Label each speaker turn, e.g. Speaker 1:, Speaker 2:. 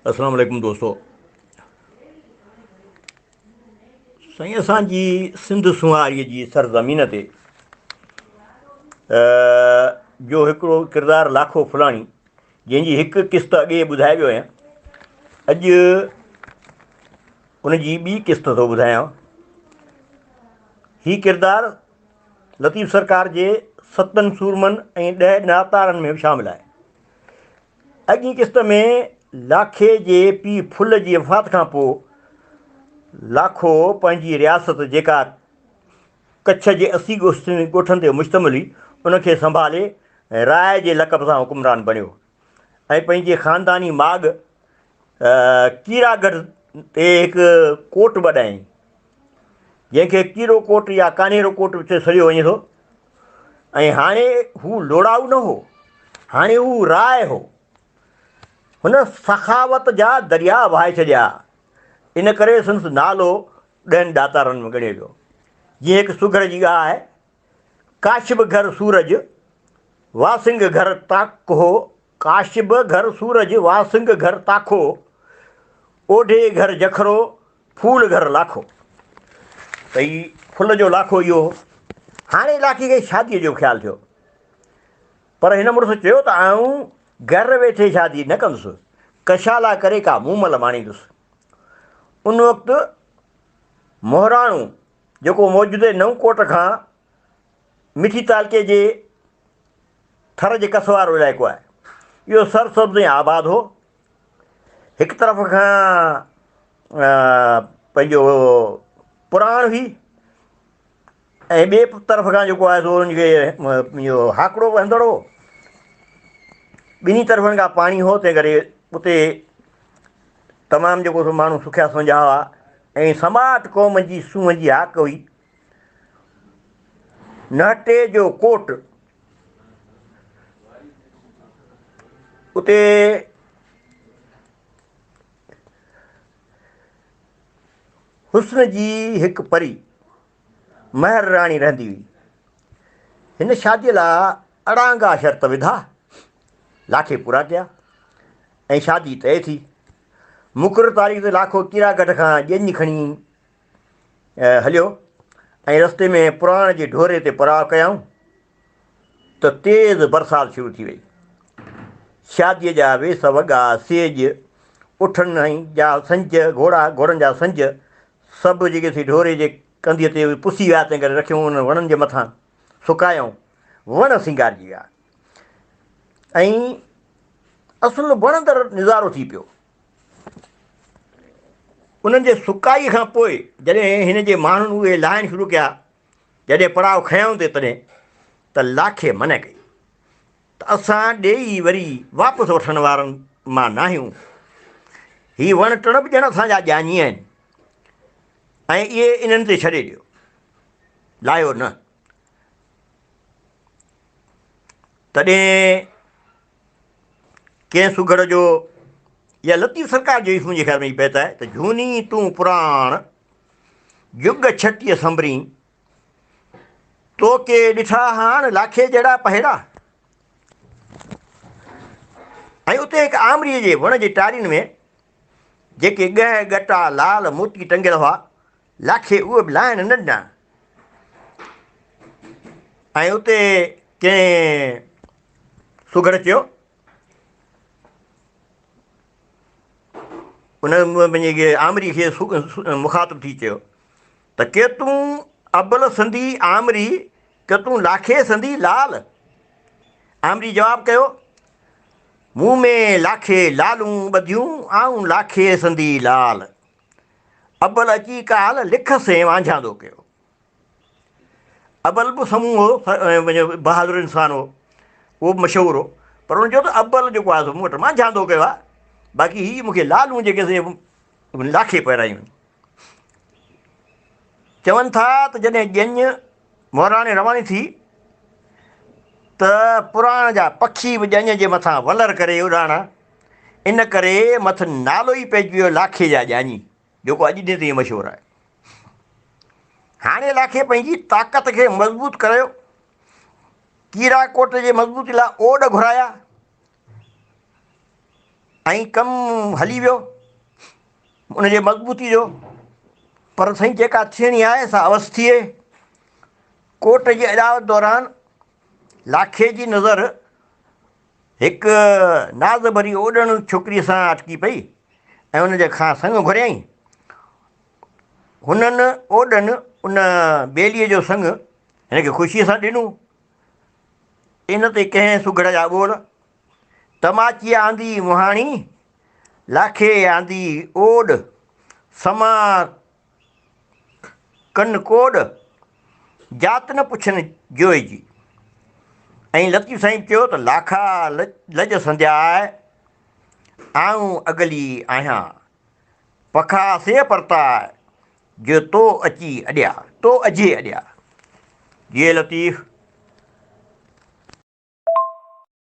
Speaker 1: السلام عليڪم دوستو سائين اسان جي سنڌ سونهاري جي سرزمين تي جو هڪڙو ڪردار لاکو ڦلاڻي جنهن جي هڪ قسط اڳي ٻڌائي ويو آهيان اڄ ان جي ٻي قسط ٿو ٻڌايان هي ڪردار لطيف سرڪار جي ستن سورمن ۽ ڏهه ناتارن ۾ به شامل آهي اڳين قسط ۾ لاکي جي پيء ڦل جي وفات کان پوء لاکو پنهنجي رياست جيڪا ڪڇ جي 80 ڳوٺن تي مشتمل هئي، ان کي سنڀالي راء جي لقب سان حڪمران بڻيو ۽ پنهنجي خانداني ماڳ ڪيراڳڙهه تي هڪ ڪوٽ ٻڏايائين، جنهن کي ڪيرو ڪوٽ يا ڪانهيرو ڪوٽ به سڏيو وڃي ٿو. ۽ هاڻي هو لوڙائو نه هو، هاڻي هو راء هو. هن سخاوت جا درياء وهائي ڇڏيا، ان ڪري سندس نالو ڏهن ڏاتارن ۾ ڳڻيو ويو. جيئن هڪ سگهڙ جي ڳاهه آهي، ڪاشب گهر سورج، واسنگ گهر تاکو، ڪاشب گهر سورج، واسنگ گهر تاکو، اوڍي گهر جکرو، ڦول گهر لاکو. ته هي ڦل جو لاکو اهو هو. هاڻي لاکي کي شاديء جو خيال ٿيو. پر هن مڙس چيو ته آئون گهر ويٺي شادي نه ڪندس، ڪشالا ڪري ڪا مومل ماڻيندس. ان وقت مهراڻو جيڪو موجوده نئون ڪوٽ کان مٺي تعلقي جي ٿر جي ڪس وارو علائقو آهي. اهو سرسبز ۽ آباد هو. هڪ طرف کان پنهنجو پراڻ هئي ۽ ٻئي طرف کان جيڪو آهي سو ان کي اهو هاڪڙو وهندڙ هو. ٻنهي طرفن کان پاڻي هو تنهن ڪري اتي تمام جيڪو سو ماڻهو سکيا سهنجا هئا ۽ سماٽ قوم جي سونهن جي هاڪ هئي. نهٽي جو ڪوٽ اتي حسن جي هڪ پري مهر راڻي رهندي هئي. هن شاديء لاء اڙانگا شرط وڌا، لاکي پورا ڪيا ۽ شادي طئي ٿي. مقرر تاريخ تي لاکو ڪيراڳڙهه کان ڄڃ کڻي هليو ۽ رستي ۾ پراڻ جي ڍوري تي پڙاء ڪيائون ته تيز برسات شروع ٿي وئي. شاديء جا ويس وڳا، سيڄ، اٺن جا سنج، گهوڙا، گهوڙن جا سنج سڀ جيڪي سي ڍوري جي ڪنڌيء تي پسي ويا، تنهن ڪري رکيون انهن وڻن جي مٿان سڪايائون، وڻ سينگارجي ويا ۽ اصل وڻندڙ نظارو ٿي پيو. انهن جي سڪائيء کان پوء جڏهن هن جي ماڻهن اهي لاهڻ شروع ڪيا، جڏهن پڙاء کنيائون تي تڏهن ته لاکي منع ڪئي ته اسان ڏيئي وري واپس وٺڻ وارن مان ناهيون. هي وڻ ٽڻ به ڄڻ اسان جا ڄاڃي آهن ۽ اهي انهن تي ڇڏي ڏيو، لاهيو نه. تڏهن ڪنهن سگهڙ جو يا لطيف سرڪار جو ئي منهنجي خيال ۾ هي بيت آهي ته جهوني تون پراڻ جڳ ڇٽيء سنڀرين تو ڪي ڏٺا هاڻ لاکي جهڙا پهيڙا. ۽ اتي هڪ آمريء جي وڻ جي ٽارين ۾ جيڪي ڳهه ڳٽا لال موتي ٽنگيل هئا، لاکي اهي به لاهڻ نه ڏنا. ۽ اتي ڪنهن سگهڙ چيو، ان پنهنجي آمري کي مخاطب ٿي چيو ته ڪي تون ابل سندي آمري، ڪي تون لاکي سندي لال. آمري جواب ڪيو، مون ۾ لاکي لالون ٻڌيون، آئون لاکي سندي لال. ابل اچي ڪال لک سين وانجهاندو ڪيو. ابل به سمون هو، بهادر انسان هو، اهو به مشهور هو، پر هن چيو ته ابل جيڪو آهي سو مون وٽ مانجهاندو ڪيو آهي، باقي هي مون کي لالون جيڪي سي لاکي پهرايون. چون ٿا ته جڏهن ڄڃ مهراڻي رواني ٿي ته پراڻ جا پکي به ڄڃ جي مٿان ولر ڪري اڏاڻا، ان ڪري مٿن نالو ئي پئجي ويو لاکي جا ڄاڃي، جيڪو اڄ ڏينهن تائين مشهور آهي. هاڻي لاکي پنهنجي طاقت کي مضبوط ڪريو، ڪيرا ڪوٽ جي مضبوطي لاء اوڏ گهرايا. ائين ڪم هلي ويو ان جي مضبوطي جو پر سائين جيڪا ٿيڻي آهي سا اوس ٿئي. ڪوٽ جي اڏاوت دوران لاکي جي نظر هڪ ناز ڀري اوڏڻ ڇوڪريء سان اٽڪي پئي ۽ ان جي کان سڱ گهريائين. هنن اوڏن ان ٻيليء جو سڱ هن کي خوشيء سان ڏنو. ان تي ڪنهن سگهڙ جا ٻول، تماچيء آندي مهاڻي، لاکي آندي اوڏ، سما ڪن ڪوڏ، جات نه پڇن جوئي جي. ۽ لطيف سائين چيو ته لاکا لڄ سندياء، آئون اڳلي آهيان. پکا سي پرتاء، جو تو اچي اڏيا، تو اجهي اڏيا. جيئي لطيف.